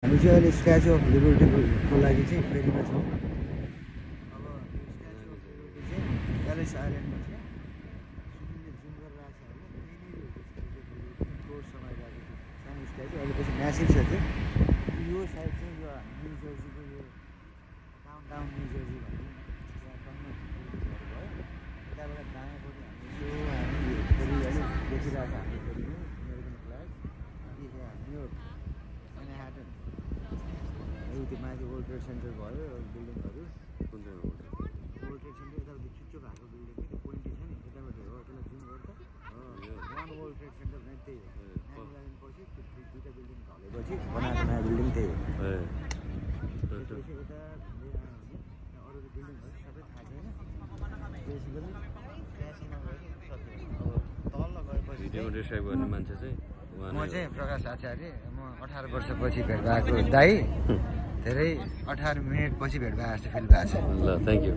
हामी चाहिँ अहिले स्ट्याचु अफ लिबर्टीको लागि चाहिँ रेडीमा छौँ। अब स्ट्याचु अफ लिबर्टी चाहिँ एलिस आइल्यान्डमा छ। सुनिलले जुम गरेर आएको छ होइन, त्यहीँनिर हो स्ट्याचु अफ लिबर्टी। क्रोस समाइरहेको सानो स्ट्याचु, अहिले पछि म्यासिभ छ त्यो। यो साइड चाहिँ यो न्यू जर्सीको यो डाउन न्यू जर्सी भन्ने त्यहाँ टन्न भयो। यताबाट दायाँपट्टि हामी फेरि अलिक देखिरहेको छ हाम्रो फेरि अमेरिकन फ्ल्याग। न्युयोर्क म्यानहट्टन त्यो माथि वर्ल्ड ट्रेड सेन्टर भयो बिल्डिङहरू। कुन चाहिँ हो वर्ल्ड ट्रेड सेन्टर यतापट्टि चुच्चो भएको बिल्डिङ कि त्यो पोइन्टी छ नि यताबाट हो, त्यसलाई जुम गर्दा वान वर्ल्ड ट्रेड सेन्टर नै त्यही हो। 9/11 पछि त्यो दुईवटा बिल्डिङ ढलेपछि बनाएको नयाँ बिल्डिङ त्यही हो। त्यसपछि यता अरू बिल्डिङहरू सबै थाहा छैन। बेसिकली त्यहाँसम्म गएर तल गएपछि भिडियो डिस्क्राइब गर्ने मान्छे चाहिँ म चाहिँ प्रकाश आचार्य। म 18 वर्षपछि भेट भएको दाइ, धेरै 18 मिनट पछि भेट भएको जस्तो फिल भएको छ। ल थ्याङ्क यू।